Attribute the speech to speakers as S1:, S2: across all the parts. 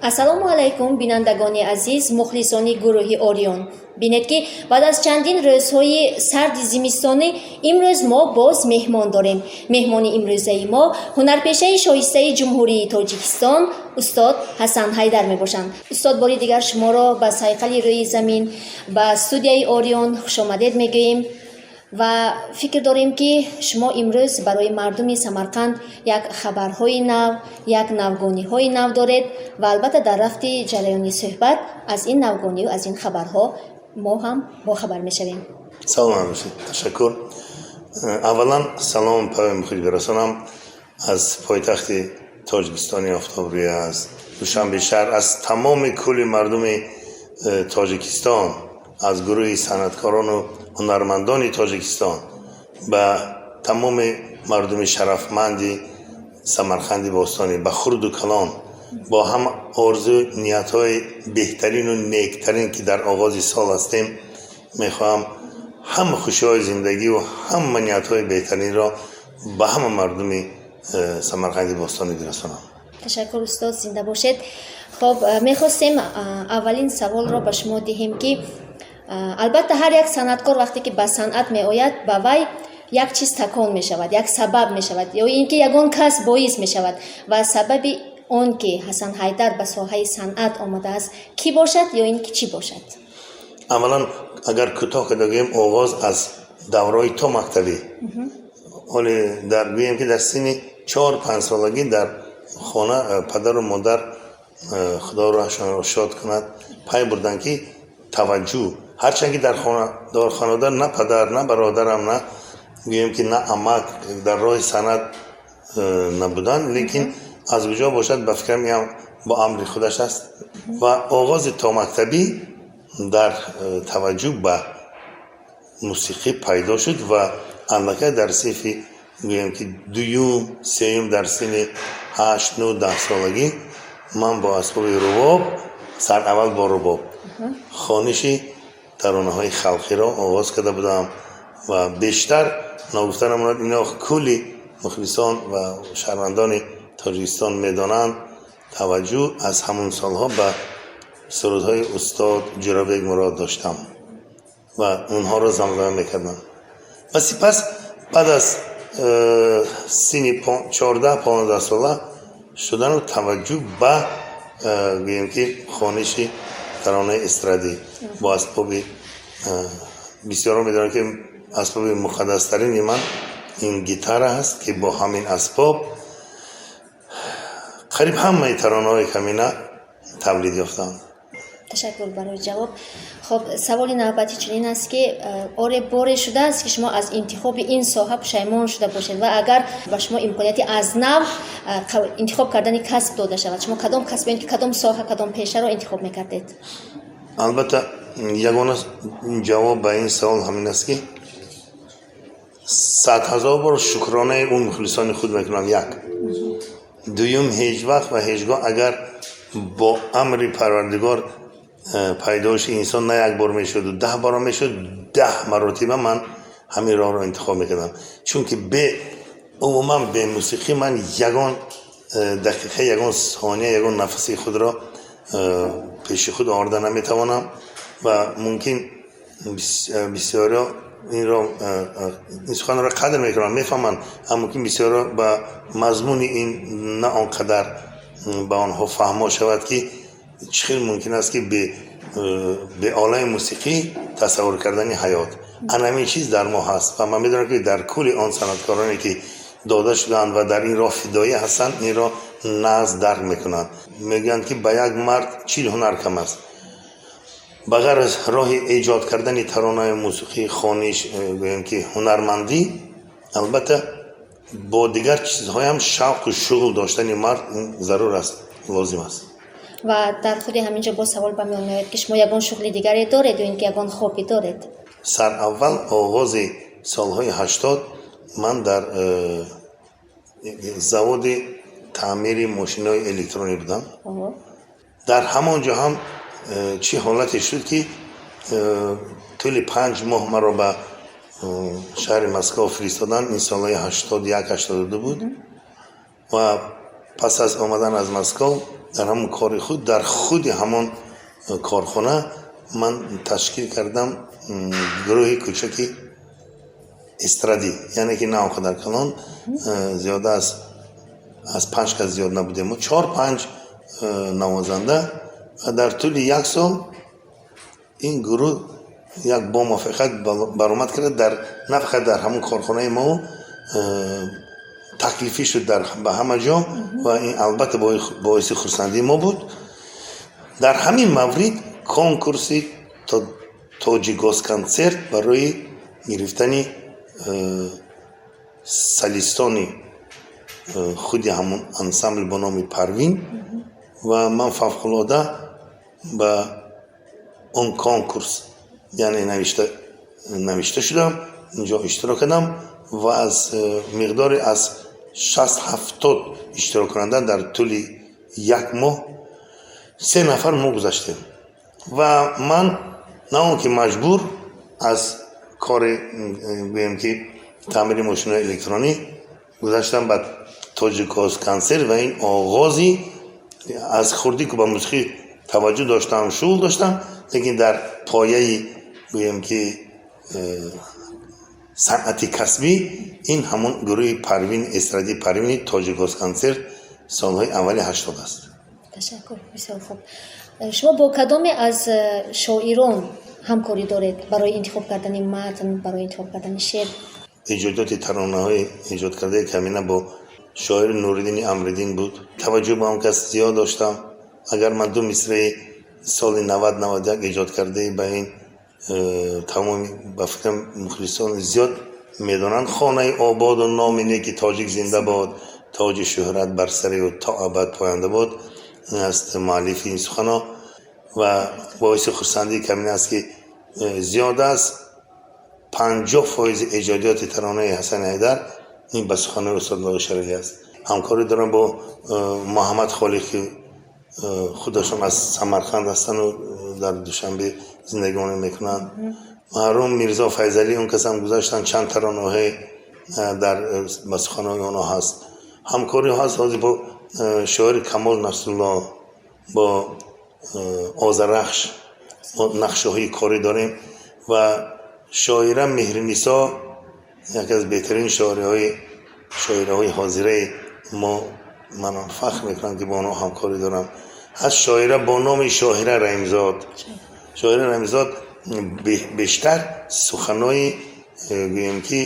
S1: Ассалому алайкум, бинандагони азиз, мухлисони гурӯҳи Ориён. Бинед, ки баъд аз чандин рӯзҳои сарди зимистонӣ имрӯз мо боз меҳмон дорем. Меҳмони имрӯзаи мо ҳунарпешаи шоистаи Ҷумҳурии Тоҷикистон устод Ҳасан Ҳайдар мебошанд. Устод, бори дигар шуморо ба сайқали рӯи замин, ба студияи Ориён хушомадед мегӯем ва фикр дорем, ки шумо имрӯз барои мардуми Самарқанд як хабарҳои нав, як навгониҳои нав доред ва албатта дар рафти ҷараёни суҳбат аз ин навгонию аз ин хабарҳо мо ҳам бохабар мешавем.
S2: Саломат бошед, ташаккур. Аввалан салом паёми худ бирасонам аз пойтахти Тоҷикистони офтобрӯя, аз Душанбе шаҳр, аз тамоми кулли мардуми Тоҷикистон, аз гурӯҳи санъаткорону ҳунармандони Тоҷикистон ба тамоми мардуми шарафманди Самарқанди бостонӣ, ба хурду калон, бо ҳам орзу ниятҳои беҳтарину нектарин, ки дар оғози сол ҳастем, мехоҳам ҳама хушиҳои зиндагиву ҳама ниятҳои беҳтаринро ба ҳама мардуми Самарқанди бостонӣ бирасонам.
S1: Ташаккур, устод, зинда бошед. Хоб, мехостем аввалин саволро ба шумо диҳем, ки албатта ҳар як санъаткор вақте ки ба санъат меояд, ба вай як чиз такон мешавад, як сабаб мешавад ё ин ки ягон кас боис мешавад. Ва сабаби он ки Ҳасан Ҳайдар ба соҳаи санъат омадааст, кӣ бошад ё ин ки чӣ бошад?
S2: Аввалан, агар кӯтоҳ карда гӯем, оғоз аз давраҳои то мактабӣ. Ҳоле дар гӯем, ки дар синни 4-5 солагӣ дар хона падару модар, Худо рӯҳашонро шод кунад, пай бурданд, ки таваҷҷӯҳ, ҳарчанд ки дар хонавода на падар, на бародарам, на гӯем, ки на амак дар роҳи санъат набуданд, лекин аз куҷо бошад, ба фикрам, ин бо амри худаш аст ва оғози томактабӣ дар таваҷҷӯҳ ба мусиқӣ пайдо шуд. Ва аллакай дар синфи, гӯем, ки дуюм, сеюм, дар синни 8, 9, 10 солагӣ ман бо асбоби рубоб, сараввал бо рубоб хониши таронаҳои халқиро оғоз карда будам. Ва бештар, ногуфта намонад, ино кулли мухлисон ва шаҳрвандони Тоҷикистон медонанд, таваҷҷӯҳ аз ҳамон солҳо ба сурудҳои устод Ҷӯрабек Мурод доштам ва онҳоро замзама мекардам. Ва сипас баъд аз синни 14-15 сола шудану таваҷҷӯҳ ба гӯем, ки хониши таронаи эстрадӣ бо асбоби, бисёрон медонанд, ки асбоби муқаддастарини ман ин гитара аст, ки бо ҳамин асбоб қариб ҳамаи таронаҳои камина тавлид ёфтанд.
S1: Ташаккур барои ҷавоб. Хоб, саволи навбатӣ чунин аст, ки оре, боре шудааст, ки шумо аз интихоби ин соҳа пушаймон шуда бошед? Ва агар ба шумо имконияти аз нав интихоб кардани касб дода шавад, шумо кадом касб ё ки кадом соҳа, кадом пешаро интихоб мекардед?
S2: Албатта, ягона ҷавоб ба ин савол ҳамин аст, ки садҳазор бор шукронаи он мухлисони худ мекунам, як. Дуюм, ҳеҷ вақт ва ҳеҷ гоҳ, агар бо амри Парвардигор пайдоиши инсон на як бор мешуду 10 бора мешуд, 10 маротиба ман ҳамин роҳро интихоб мекардам, чунки бе умуман бе мусиқӣ ман ягон дақиқа, ягон сония, ягон нафаси худро пеши худ оварда наметавонам. Ва мумкин бисёриҳо инро, ин суханро қадр мекунанд, мефаҳманд, аммо мумкин бисёриҳо ба мазмуни ин на он қадар ба онҳо фаҳмо шавад, ки чӣ хел мумкин аст, ки бе олами мусиқӣ тасаввур кардани ҳаёт. Ана ҳамин чиз дар мо ҳаст ва ман медонам, ки дар кулли он санъаткороне, ки дода шудаанд ва дар ин роҳ фидоӣ ҳастанд, инро нағз дарк мекунанд. Мегӯянд, ки ба як мард 40 ҳунар кам аст. Ба ғайр аз роҳи эҷод кардани таронаи мусиқӣ, хониш, гӯем, ки ҳунармандӣ, албатта бо дигар чизҳоям шавқу шуғл доштани мард зарур аст, лозим аст.
S1: Ва дар худи ҳамин ҷо боз савол ба миён меояд, ки шумо ягон шуғли дигаре доред ё ин ки ягон хобби доред?
S2: Сараввал, оғози солҳои 80, ман дар заводи таъмири мошинаҳои электронӣ будам. Дар ҳамон ҷо ҳам чӣ ҳолате шуд, ки тӯли 5 моҳ маро ба шаҳри Москва фиристоданд. Ин солҳои 81, 82 буд ва Пас аз омадан аз Москва дар ҳамон кори худ, дар худи ҳамон корхона ман ташкил кардам гурӯҳи кӯчаки эстрадӣ, яъне ки на он қадар калон, зиёда аз 5 кас зиёд набудем, 4-5 навозанда. Ва дар тӯли як сол ин гурӯҳ як бо муваффақият баромад кард, дар на фақат дар ҳамон корхонаи мо, таклифӣ шуд ба ҳама ҷо, ва ин албатта боиси хурсандии мо буд. Дар ҳамин маврид конкурси Тоҷикгосконцерт барои гирифтани солистони худи ҳамон ансамбл бо номи Парвин, ва ман фавқулода ба он конкурс, яъне навишта шудам, инҷо иштирок кардам ва аз миқдори аз 60-70 иштироккунанда дар тӯли як моҳ се нафар мо гузаштем. Ва ман на он ки маҷбур аз кори, гӯем ки, таъмири мошинои электронӣ гузаштам ба Тоҷикгосконцерт. Ва ин оғози аз хурдӣ ки ба мусиқӣ таваҷҷӯҳ доштам, шуғл доштам, лекин дар пояи, гӯем ки, санъати касбӣ ин ҳамон гурӯҳи Парвин, эстрадии Парвини Тоҷикгосконцерт солҳои аввали 80 аст.
S1: Ташаккур, бисёр хуб. Шумо бо кадоме аз шоирон ҳамкорӣ доред барои интихоб кардани матн, барои интихоб кардани шеър?
S2: Эҷодиёти таронаҳои эҷод кардаи камина бо шоири Нуриддини Амриддин буд. Таваҷҷӯҳ ба он кас зиёд доштам. Агар ман ду мисраи соли 90-91 эҷод кардаи ба ин тамоми, ба фикрам, мухлисон зиёд медонанд: «Хонаи ободу номи неки тоҷик зинда бод, тоҷи шӯҳрат бар сари ӯ то абад поянда бод», ин аст муаллифи ин суханҳо. Ва боиси хурсандии камина аст, ки зиёда аз 50% эҷодиёти таронаи Ҳасани Ҳайдар ин ба суханои устод Лоиқ Шералӣ аст. Ҳамкорӣ дорам бо Муҳаммад Холиқ, ки худашон аз Самарқанд ҳастанду дар Душанбе зиндагиҳо мекунанд. Маҳрум Мирзо Файзалӣ, он касам гузаштанд, чанд таронаҳое дар ба суханои онҳо ҳаст. Ҳамкорӣ ҳаст ҳозир бо шоири Камол Насрулло, бо Озарахш мо нақшаҳои корӣ дорем ва шоира Меҳринисо, яке аз беҳтарин шоираҳои ҳозираи мо, манам фахр мекунам, ки бо онҳо ҳамкорӣ дорам. Ҳаст шоира бо номи Шоҳира Раҳимзод. Шоҳира Раҳимзод бештар суханои, гӯем ки,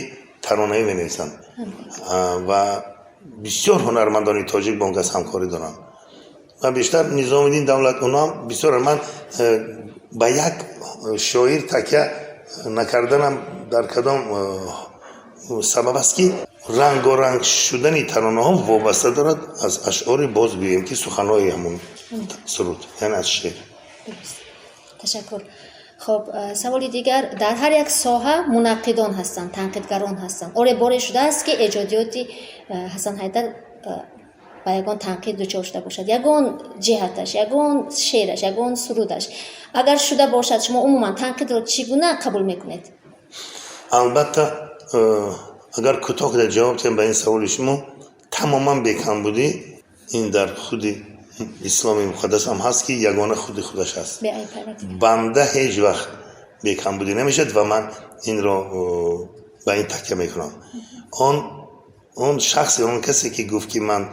S2: таронаӣ менависанд ва бисёр ҳунармандони тоҷик бо он кас ҳамкорӣ доранд ва бештар Низомиддин Давлат, онҳам бисёр. Ман ба як шоир такя накарданам дар кадом сабаб аст, ки рангоранг шудани таронаҳо вобаста дорад аз ашъори, боз гӯем ки, суханҳои ҳамон суруд, яъне аз шеър.
S1: Ташаккур. Хуб, саволи дигар: дар ҳар як соҳа мунаққидон ҳастанд, танқидгарон ҳастанд. Оре, боре шудааст, ки эҷодиёти Ҳасан Ҳайдар ба ягон танқид дучор шуда бошад, ягон ҷиҳаташ, ягон шеъраш, ягон сурудаш? Агар шуда бошад, шумо умуман танқидро чӣ гуна қабул мекунед?
S2: Албатта, агар кӯтоҳ карда ҷавоб диҳам ба ин саволи шумо, тамоман бекамбудӣ. Ин дар худи исломи муқаддас ҳам ҳаст, ки ягона худи худаш аст. Банда ҳеҷ вақт бекамбудӣ намешавад ва ман инро ба ин такя мекунам. Он шахсе, он касе ки гуфт, ки ман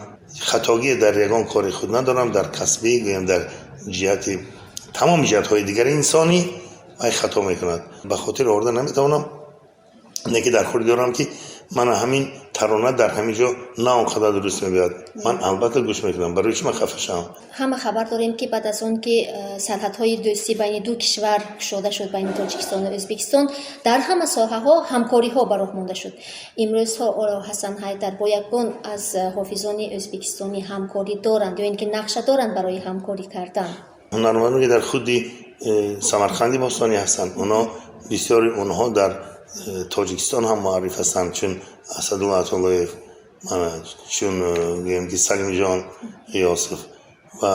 S2: хатогие дар ягон кори худ надорам, дар касбӣ, гӯям, дар ҷиҳати тамоми ҷиҳатҳои дигари инсонӣ, вай хато мекунад. Ба хотир оварда наметавонам, не ки дар худ дорам, ки мана ҳамин тарона дар ҳамин ҷо на он қадар дуруст мебояд. Ман албатта гӯш мекунам, барои чӣ ман хафа шавам?
S1: Ҳама хабар дорем, ки баъд аз он ки сарҳадҳои дӯстӣ байни ду кишвар кушода шуд, байни Тоҷикистону Ӯзбекистон, дар ҳама соҳаҳо ҳамкориҳо ба роҳ монда шуд. Имрӯзҳо оё Ҳасан Ҳайдар бо ягон аз ҳофизони ӯзбекистонӣ ҳамкорӣ доранд ё ин ки нақша доранд барои ҳамкорӣ кардан?
S2: Ҳунармандоне ки дар худи Самарқанди бостонӣ ҳастанд, онҳо, бисёри онҳо дар Тоҷикистон ҳам муарриф ҳастанд, чун Асадулло Атоллоев, чун, гӯем ки, Салимҷон Ғиёсов ва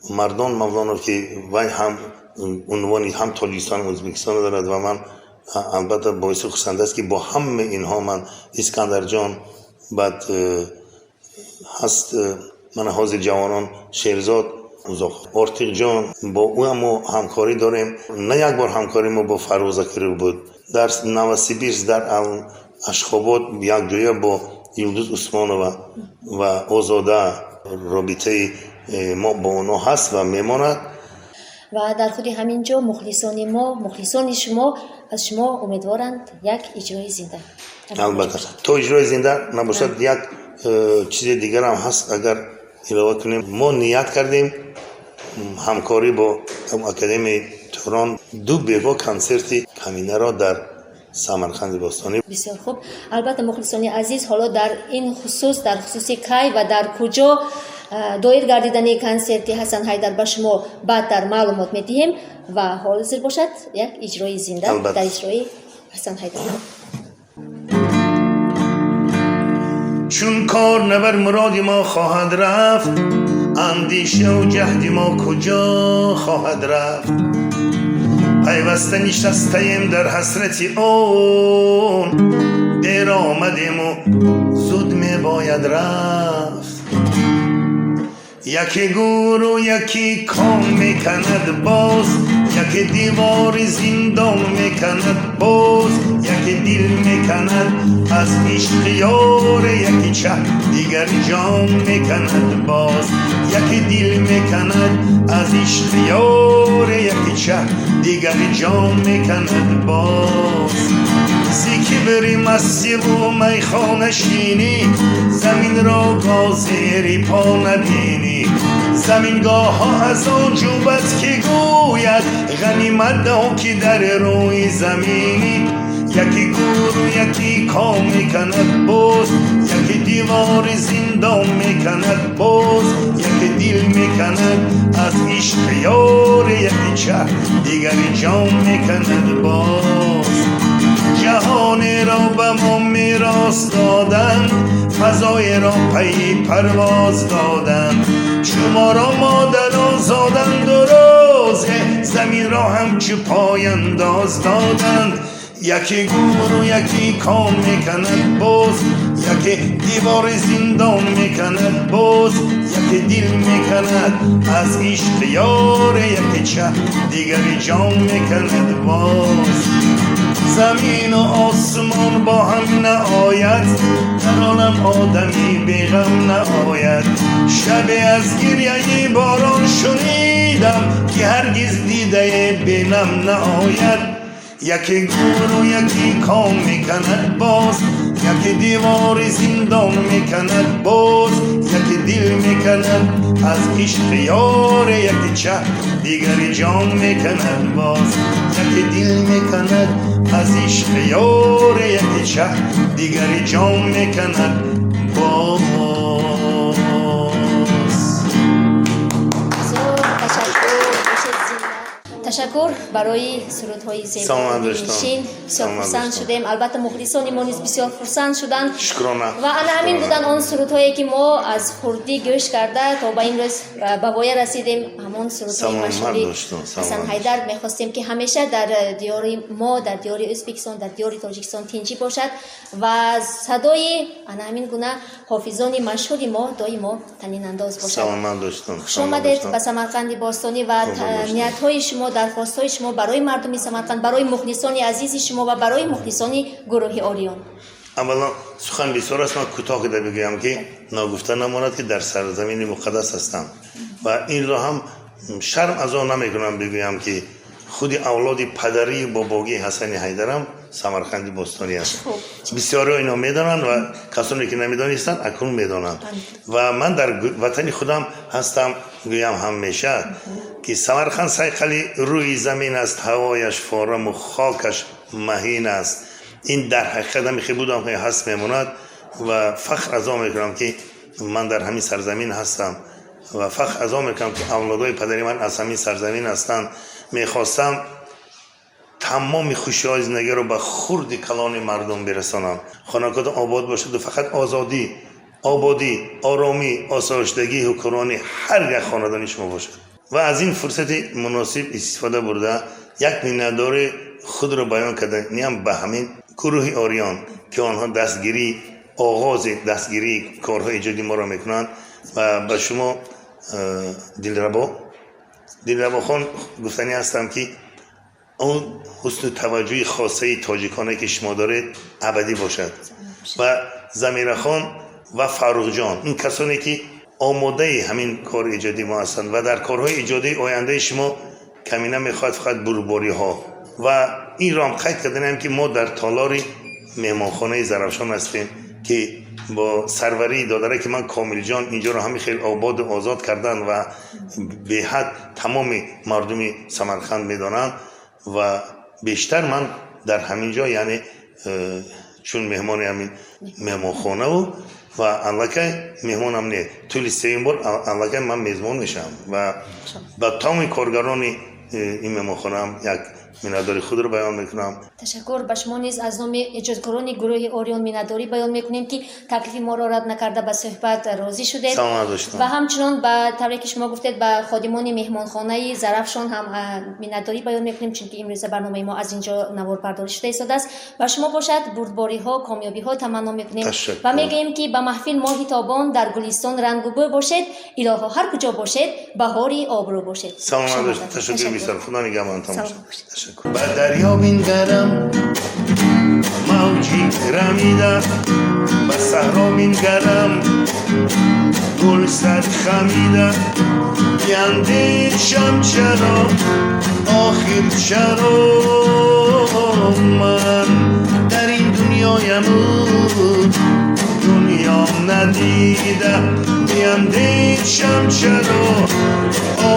S2: Мардон Мавлонов, ки вай ҳам унвони ҳам Тоҷикистон, Ӯзбекистонро дорад. Ва ман албатта боиси хурсандӣ аст, ки бо ҳамаи инҳо ман, Искандарҷон, баъд Ҳаст, мана ҳозир ҷавонон Шерзод, Ортиқҷон, бо ӯ ҳам мо ҳамкорӣ дорем. На як бор ҳамкории мо бо Фаррух Закиров буд. Дар Новосибирск, дар Ашхобод якҷоя бо Юлдуз Усмонова ва Озода робитаи мо бо онҳо ҳаст ва мемонад.
S1: Ва дар худи ҳамин ҷо мухлисони мо, мухлисони шумо аз шумо умедворанд як иҷрои зинда.
S2: Албатта, то иҷрои зинда набошад, як чизи дигарам ҳаст, агар илова кунем. Мо ният кардем ҳамкорӣ бо Академияи Турон ду бего консерти каминаро дар Самарқанди бостонӣ.
S1: Бисёр хуб. Албатта, мухлисони азиз, ҳоло дар ин хусус, дар хусуси кай ва дар куҷо доир гардидани консерти Ҳасан Ҳайдар ба шумо баъдтар маълумот медиҳем ва ҳозир бошад як иҷрои зинда дар иҷрои Ҳасан Ҳайдар.
S2: Чун кор набар муроди мо хоҳад рафт, андешаву ҷаҳди мо куҷо хоҳад рафт? Пайваста нишастаем дар ҳасрати он, дер омадему зуд мебояд рафт. Яке гуру, яке ком меканад боз, яке девори зиндон меканад боз, яке дил меканад аз ишқи ёре, яке чаҳ дигар ҷон меканад боз, яке дил меканад аз ишқи ёре, яке чаҳ дигар ҷон меканад боз. Зи кибри мастиву майхонашинӣ заминро гозери по набинӣ. Замингоҳҳо аз он ҷӯбад, ки гӯяд ғанимат дон, ки дар рӯи заминӣ. Яке гуру, яке ком меканад боз, яке девори зиндон меканад боз, яке дил меканад аз ишқи ёре, яке чаҳ дигари ҷон меканад боз. Ҷаҳонеро ба мо мерос доданд, фазоеро пайи парвоз доданд. Шуморо модарон зоданду розе заминро ҳамчу пояндоз доданд. Яке гуру, яке ком меканад боз, яке девори зиндон меканад боз, яке дил меканад аз ишқи ёре, яке чаҳ дигари ҷон меканад боз. Замину осмон бо ҳам наояд, дар олам одами беғам наояд. Шабе аз гиряи борон шунидам, ки ҳаргиз дидае бенам наояд. Яке гуру, яке ком меканад боз, яке девори зиндон меканад боз, яке дил меканад аз ишқи ёре, яке чаҳ дигари ҷон меканад боз, яке дил меканад аз ишқи ёре, яке чаҳ дигари ҷон меканад боз.
S1: Ташаккур барои сурудҳои зебошин. Бисёр хурсанд шудем. Албатта, мухлисони мо низ бисёр хурсанд шуданд.
S2: Шукрона.
S1: Ва ана ҳамин буданд он сурудҳое, ки мо аз хурдӣ гӯш карда то ба имрӯз ба воя расидем. Ҳамон сурудҳои машҳури Ҳасан Ҳайдар. Мехостем, ки ҳамеша дар диёри мо, дар диёри Ӯзбекистон, дар диёри Тоҷикистон тинҷӣ бошад ва садои ана ҳамин гуна ҳофизони машҳури мо доимо танинандоз бошад.
S2: Саломат доштон.
S1: Хуш омадед ба Самарқанди бостонӣ ва ниятҳои шумо, дархостҳои шумо барои мардуми Самарқанд, барои мухлисони азизи шумо ва барои мухлисони гурӯҳи Ориён.
S2: Аввало, сухан бисёр аст, ман кӯтоҳ карда бигӯям, ки ногуфта намонад, ки дар сарзамини муқаддас ҳастам ва инро ҳам шарм аз он намекунам бигӯям, ки худи авлоди падарии бобогии Ҳасани Ҳайдарам Самарқанди бостонӣ аст. Бисёриҳо ино медонанд ва касоне ки намедонистанд, акнун медонанд. Ва ман дар ватани худам ҳастам. Гӯям ҳамеша, ки Самарқанд сайқали рӯи замин аст, ҳавояш фораму хокаш маҳин аст. Ин дар ҳақиқат ҳамихе будам, ҳаст, мемонад ва фахр аз он мекунам, ки ман дар ҳамин сарзамин ҳастам ва фахр аз он мекунам, ки авлодои падари ман аз ҳамин сарзамин ҳастанд. Мехостам тамоми хушиҳои зиндагиро ба хурди калони мардум бирасонам. Хонакотон обод бошаду фақат озодӣ, ободӣ, оромӣ, осоиштагӣ ҳукмрони ҳар як хонадони шумо бошад. Ва аз ин фурсати муносиб истифода бурда, як миннатдори худро баён карданиам ба ҳамин гурӯҳи Ориён, ки онҳо дастгирии Оғози дастгирии корҳои эҷодии моро мекунанд. Ва ба шумо, Дилрабо, Дилрабохон, гуфтанӣ ҳастам, ки он ҳусну таваҷҷӯҳи хосаи тоҷиконе, ки шумо доред, абадӣ бошад. Ва Замирахон ва Фаррухҷон, ин касоне, ки омодаи ҳамин кори эҷодии мо ҳастанд ва дар корҳои эҷодии ояндаи шумо камина мехоҳад фақат бурдбориҳо. Ва инро ҳам қайд карданем, ки мо дар толори меҳмонхонаи Зарафшон ҳастем, ки бо сарварии додаре ки ман Комилҷон инҷоро ҳамин хел ободу озод кардан ва беҳад тамоми мардуми Самарқанд медонанд. Ва бештар ман дар ҳамин ҷо, яъне чун меҳмони ҳамин меҳмонхонаву ва аллакай меҳмонам не, тӯли сеюм бор аллакай ман мезбон мешавам. Ва ба тамоми коргарони ин меҳмонхонаам як миннатдории худро баён мекунам.
S1: Ташаккур. Ба шумо низ аз номи эҷодкорони гурӯҳи Ориён миннатдорӣ баён мекунем, ки таклифи моро рад накарда, ба суҳбат розӣ шудед.
S2: Саломат бошед.
S1: Ва ҳамчунон, ба тавре ки шумо гуфтед, ба ходимони меҳмонхонаи Зарафшон ҳам миннатдорӣ баён мекунем, чунки имрӯза барномаи мо аз ин ҷо наворбардорӣ шуда истодааст. Ба шумо бошад, бурдбориҳо, комёбиҳо таманно мекунем.
S2: Ташаккур.
S1: Ва мегӯем, ки ба маҳфил моҳи тобон, дар гулистон рангу бӯ бошед, илоҳо, ҳар куҷо бошед, баҳори обрӯ бошед.
S2: Саломат бошед. Ташаккур бисёр. Худо нигаҳбонатон бошад.
S1: Саломат бошед.
S2: Ташаккур. Ба дарё бингарам, мавҷи рамида, ба саҳро бингарам, гул сар хамида. Биандешам, чаро, охир чаро ман дар ин дунёяму дунё надида? Биандешам, чаро,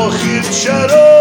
S2: охир чаро.